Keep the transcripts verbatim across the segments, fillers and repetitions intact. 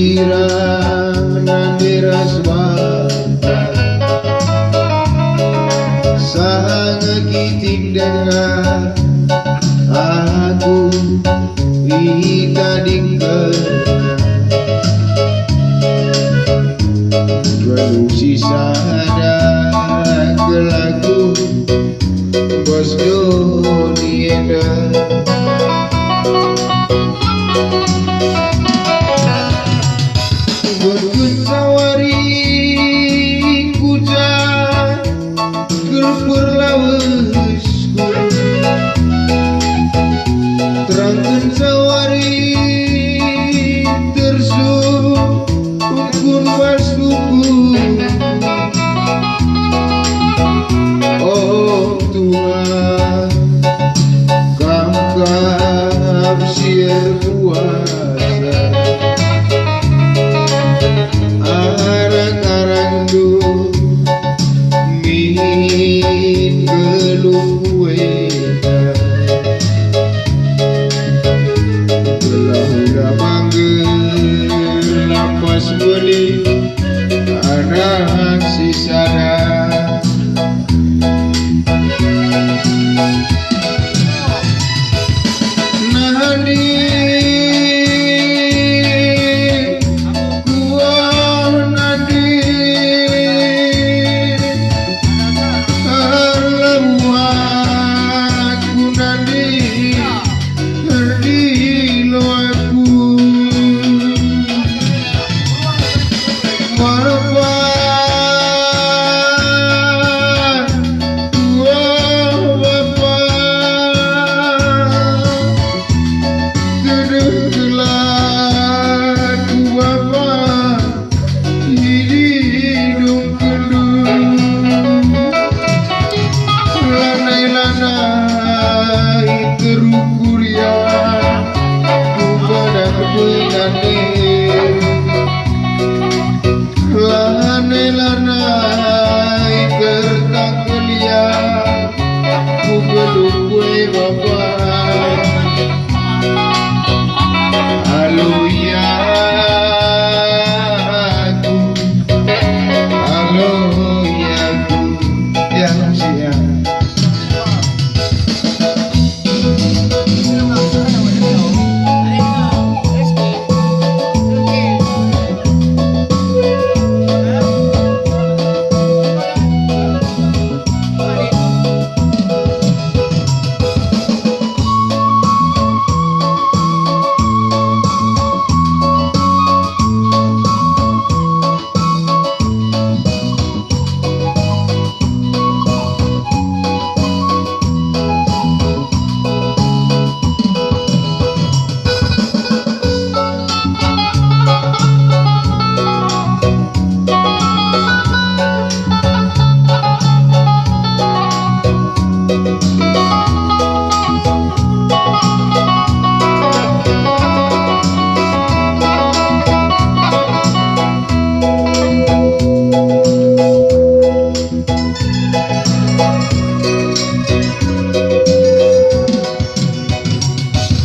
Irana deras banta, sanga kitik denga aku itadingken. Geluh si sada kelaku bas doni enda. Buatken sawari kuca kel perlawesku. Terangken sawari tersu ungkun bas tubuh. Oh Tuhan, Kam kap si erkuasa, arang-arangndu min geluhku enda. Gelah ula bangga lampas beli anak si sada. Nadi kuah nadi, erlebuh aku nadi. Erdilo aku, Bapa, wah Bapa, tedehkenlah aku Bapa. Ididungkenndu, lanai-lanai terukur ia, kubadak penganen. Lanai-lanai tertangkel ia, kubeluh kue Bapa. Alo ia aku, alo ia aku, yang sia.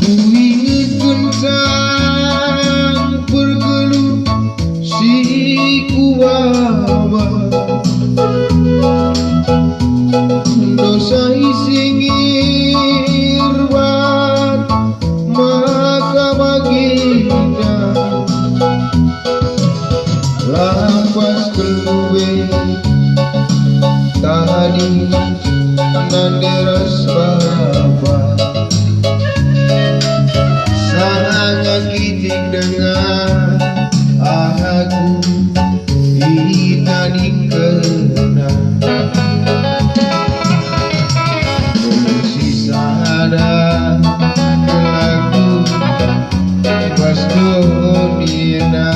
Kuingetken sang pergeluh si kubaban, dosa isi ngirbat maka bagenda. Lampas kelube tadi nande ras bapa. Sanga kitik denga aku itadingkenna. Sisada kelaku bas doni enda.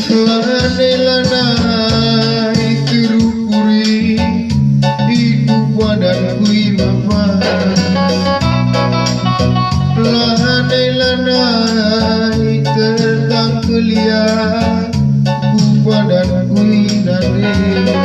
Lanai-lanai terukuri, iku padan kui mapa. Lanai-lanai tertangkelia, ku padan kui nande.